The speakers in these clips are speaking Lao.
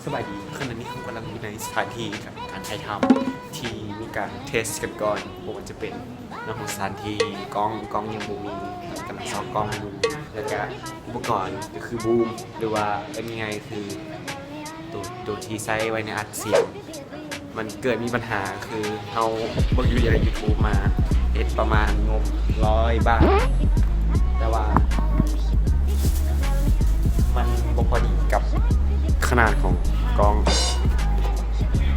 ສະບາຍດີ ຂະນະນີ້ເຮົາກຳລັງຢູ່ໃນສະຖານທີ່ການຖ່າຍທຳ ທີ່ມີການເທສກັນກ່ອນ ບໍ່ວ່າຈະເປັນເລື່ອງຂອງສະຖານທີ່ ກ້ອງ ກ້ອງຍັງບໍ່ມີ ກຳລັງຊອກກ້ອງຢູ່ ແລ້ວກະອຸປະກອນກໍຄືບູມ ຫຼືວ່າເອີ້ນງ່າຍໆຄືໂຕ ໂຕທີ່ໃຊ້ໄວ້ໃນອັດສຽງ. ມັນເກີດມີບັນຫາ ຄືເຮົາເບິ່ງຢູ່ໃນຢູທູບມາ ເຮັດປະມານງົບຮ້ອຍບາດ ແຕ່ວ່າມັນບໍ່ພໍດີກັບຂະໜາດຂອງກ້ອງ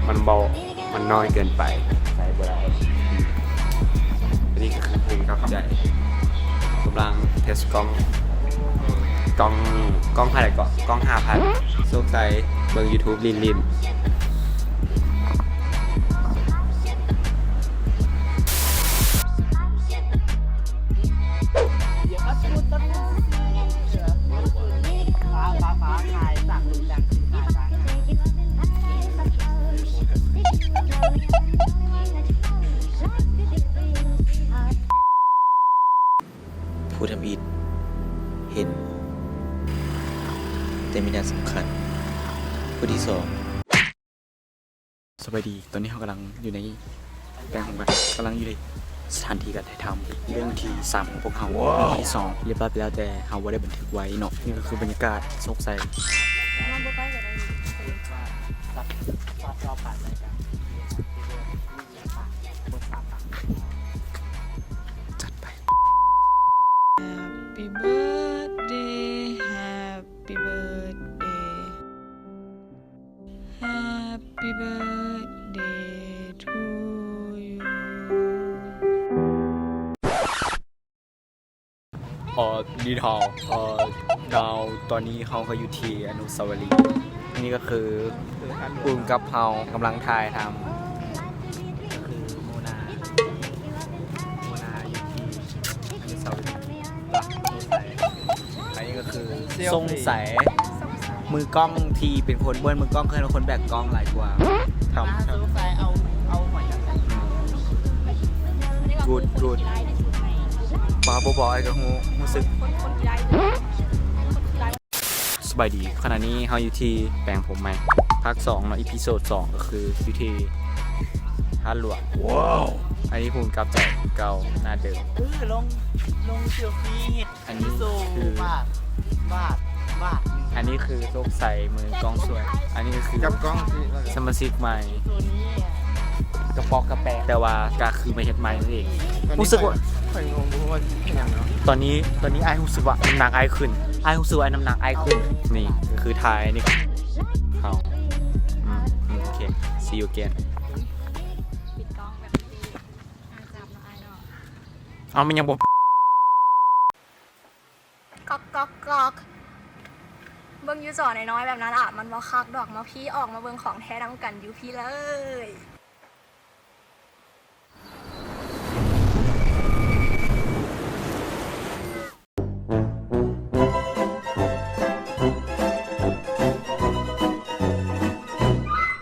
ມັນເບົາ ມັນນ້ອຍເກີນໄປ ໃຊ້ບໍ່ໄດ້. ອັນນີ້ກໍຄືເພງກັບໃຈ ກຳລັງເທສກ້ອງ ກ້ອງ ກ້ອງເທົ່າໃດເກາະ ກ້ອງຫ້າພັນ ສົງໄສເບິ່ງຢູທູບຫຼິ້ນໆ. ຜູ້ທຳອິດເຫັນ ແຕ່ມີໜ້າສຳຄັນ. ຜູ້ທີສອງ. ສະບາຍດີ ຕອນນີ້ເຮົາກຳລັງຢູ່ໃນ ແປງຂອງກັນ ກຳລັງຢູ່ໃນສະຖານທີ່ການຖ່າຍທຳ ເລື່ອງທີສາມຂອງພວກເຮົາ. ທີສອງ ລຽບຮ້ອຍໄປແລ້ວ ແຕ່ເຮົາບໍ່ໄດ້ບັນທຶກໄວ້ເນາະ. ນີ້ກໍຄືບັນຍາກາດໂຊກໄຊ. ຈັດໄປ. Happy birthday, happy birthday, happy birthday to you. ເອີ ດີທາວ ເອີ ດາວ ຕອນນີ້ເຮົາກໍຢູ່ທີ່ອະນຸສາວະລີ. ນີ້ກໍຄືຜູ້ກຳກັບເຮົາກຳລັງຖ່າຍທຳ ກໍຄືໂມນາ ໂມນາຢູ່ທີ່ອະນຸສາວະລີ. ອັນນີ້ກໍຄື ສົງໄສ ມືກ້ອງທີ່ເປັນຄົນ ບໍ່ແມ່ນມືກ້ອງ ຄືເປັນຄົນແບກກ້ອງຫຼາຍກວ່າ. ທຳ ສົງໄສເອົາ ເອົາຫອຍ ກູດ ກູດ. ບໍ່ ບໍ່ບອກ ອ້າຍກໍຮູ້ ຮູ້ສຶກ. ສະບາຍດີ ຂະນະນີ້ເຮົາຢູ່ທີ່ແປງຜົມໃໝ່ ພາກສອງເນາະ ອີພີໂຊດສອງ ກໍຄືຢູ່ທີ່ທາດຫຼວງ. ອັນນີ້ຜູ້ກຳກັບເກົ່າ ໜ້າເດີມ. ເອີ ລົງ ລົງເຊລຟີເຮັດ ອັນນີ້ຄື ອັນນີ້ຄືໂຊກໄຊ ມືກ້ອງສວຍ. ອັນນີ້ຄື ຈັບກ້ອງ ສະມາຊິກໃໝ່ ກະປອກກະແປກ ແຕ່ວ່າກະຄືມາເຮັດໃໝ່ນັ້ນເອງ. ຮູ້ສຶກວ່າ ຂ້ອຍງົງ ບໍ່ຮູ້ວ່າເປັນຫຍັງເນາະ. ຕອນນີ້ ຕອນນີ້ອ້າຍຮູ້ສຶກວ່ານ້ຳໜັກອ້າຍຂຶ້ນ ອ້າຍຮູ້ສຶກວ່ານ້ຳໜັກອ້າຍຂຶ້ນ. ນີ້ກໍຄືຖ່າຍ ນີ້ເຮົາ ອືມ ໂອເຄ see you again. ປິດກ້ອງແບບນີ້ ອາ ຈັບເນາະອ້າຍເນາະ. ເອົາ ມັນຍັງບໍ່ ກອກກອກກອກ. ເບິ່ງຢູ່ຈໍນ້ອຍໆແບບນັ້ນລະ ມັນບໍ່ຄັກດອກ. ມາພີ້ ອອກມາເບິ່ງຂອງແທ້ນຳກັນຢູ່ພີ້ເລີຍ.